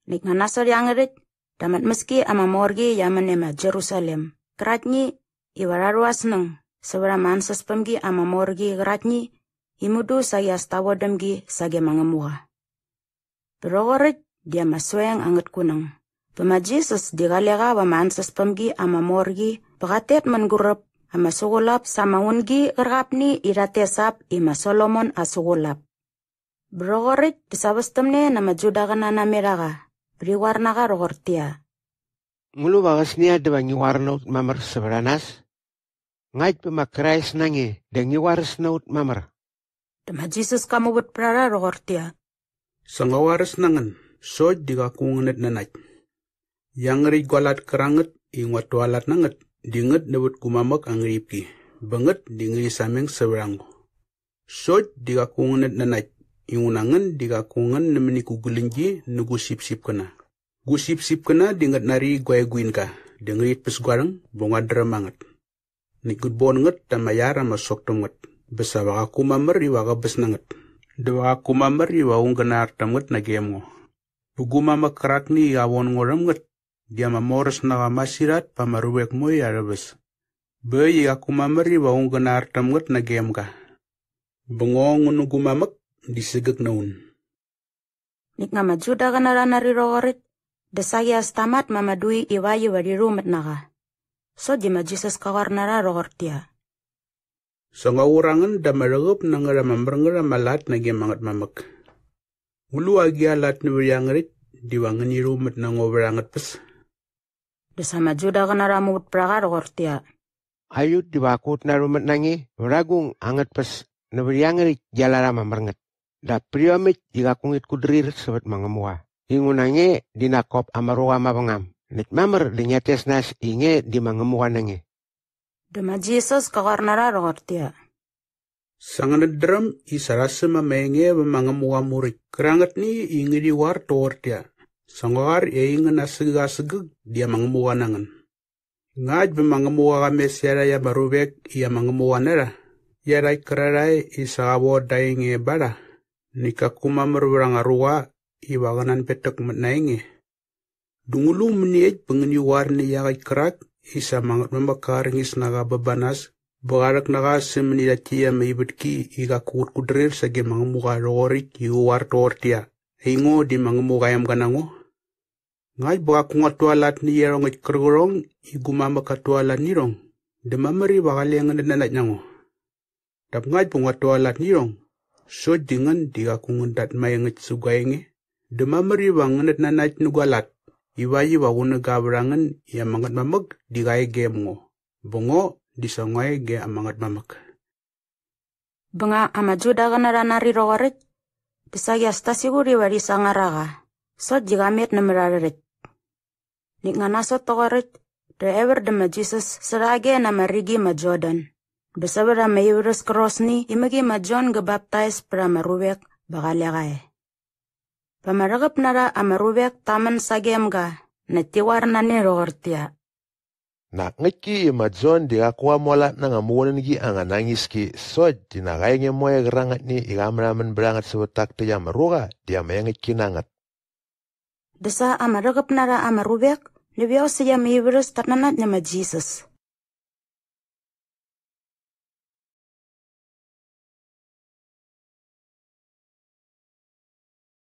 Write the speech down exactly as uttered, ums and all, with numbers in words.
Näkt nga nasot iangärhäkt dä ama tmäski ama mor qi qia män e ma Jerusalem gäraktni iva rha rhu aa snäng sävät ama ansäspämgi ama mor qi qäraktni i mudu saqi as ta vodäm gi sage ma Ngämuqa. Bä rhoqoräkt di ama soeng angät kunäng bä ma Jisas di qale qa va ama ansäspämgi ama mor qi bä qat tet mänguräp ama suqulap sa ama ungi qärqapni i rhat tes ap i ma Solomon aa suqulap. Bä rhoqoräkt dä sa västämne na ama Judaqäna namet a qa bä rhi qoar na qa rhoqortäqyia, “Ngu lu va qäsnia dä va ngi qoar na ut mamär sävät a nas? Ngakt bä ma Krais na nge dä ngi qoaräs na ut mamär.” Dä ma Jisas ka muvät pät a rha rhoqortäqyia, “Sa ngua qoaräs na ngän sokt di qaku ngänät nanakt. Iangärhäkt gua lat kärangät i nguat tualat na ngät di ngät nävät gu mamäk aa ngärhipki bä ngät di ngärhi sameng sävät a ngo. Sokt di qaku ngänät nanakt inguna ngän di qaku ngän nämäni gu guläñgi nä gu sipsipkäna. Gu sipsipkäna di ngät nari gua eguinga dä ngärhit päs gua rhäng bä nguat dräm a ngät. Näkt ngät bon ngät ta ama iar ama sok täm ngät bä sa va qaku mamär iva qäbäs na ngät. Dä va qaku mamär iva aung gä na ar täm ngät nagem ngo. Bä gu mamäk kärakni i qa von ngo rhäm ngät di ama moräs na qa masirhat pa ama ruvek moe arhä väs. Bä äkt i qaku mamär iva aung gä na ar täm ngät nagem ga. Bä ngo ngu nä gu mamäk di sägäk na un.” Näkt nga ama Judaqäna rha nari rhoqoräkt dä saqi as ta mat ma ama dui ivakt iva rhi rhumät na qa. Sokt di ma Jisas ka qoar na rha rhoqortäqyia, “Sa ngua qur a ngän da ama rhäqäp na ngät ama mär ngät ama lat nage ma Ngätmamäk. Ngu lu agi aa lat nävät iangärhäkt diva ngäni rhumät na ngo vät angät tpäs?” Dä sa ama Judaqäna rha muvät pät a qa rhoqortäqyia, “Aiut diva qaku ut narhumät na nge vät agung angät tpäs nävät iangärhäkt gia lat ama mär ngät, dap pät iomäkt i qaku ngit kutdrir sävät ma Ngämuqa inguna nge di nak kop ama ruqa mavängam näkt mamär dä ngiat tes nas i nge di ma Ngämuqa na nge.” Dä ma Jisas ka qoar na rha rhoqortäqyia, “Sa ngänät dräm i sa rha säm ama enge vä ma Ngämuqa aa Muräkt kärangätni i ngärhi qoar toqortäqyia, ‘Sa ngua qoar i aingän asägäk asägäk di ama Ngämuqa na ngän.’ Ngakt bä ma Ngämuqa qa mes iarhakt ama ruvek i ama Ngämuqa na rha, iarhakt kärarhae i sa qa von da aa enge ba rha, näkt kaku mamär vät anga ruqa iva qä nanbetäkmät na aa enge. Dä ngu lu mäniekt bä ngäni qoar nä iaqäkt kärak i sa ama Ngätmamäk ka arñis na qa bä ba nas bä qa rhäk na qa sämäni rhakt täkt ama ivätki i qaku qät kutdrir sage ma Ngämuqa rhoqoräkt i qä qoar toqortäqyia, ‘Aingo di ma Ngämuqa aa emga na ngo?’ Ngakt bä qaku nguat tualat nä iarhongäkt kärqärhong i gu mamäk kat tualat nä irhong dä mamär iva qale ngänät nanakt na ngo. Dap ngakt bä nguat tualat nä irhong sokt di ngän di qaku ngän datmaengäkt sä gua enge dä mamär iva ngänät nanakt nä gua lat ivakt iva qunäga vät a ngän i ama Ngätmamäk di qa e gem ngo bä ngo di sa ngua e ge ama Ngätmamäk.” Bä nga ama Judaqäna rha nari rhoqoräkt dä saqi as ta siqut iva rhi sangar a qa sokt di qa met nämät arhä rhäkt. Näkt nga nasot toqoräkt dä evär dä ma Jisas särhage na ama rigi ma Jordan bä sävät ama ivärhäs kärosni i mäqi ma Jon gä baptais pät ama ruvek bä qale qa e. Bä ama rhäqäp na rha ama ruvek ta män sagem ga näkt ti qoar na ne rhoqortäqyia, “Nak ngäktki i ma Jon di qaku qa mualat na anga muqunängi anga nañis ki sokt di nak aa enge moe qärangätni i qa märhamän bät a ngät sävät tak täkt ama ruqa di ama engäktki na ngät.” Dä sa ama rhäqäp na rha ama ruvek nävä iosäkt ama ivärhäs tat nanakt nä ma Jisas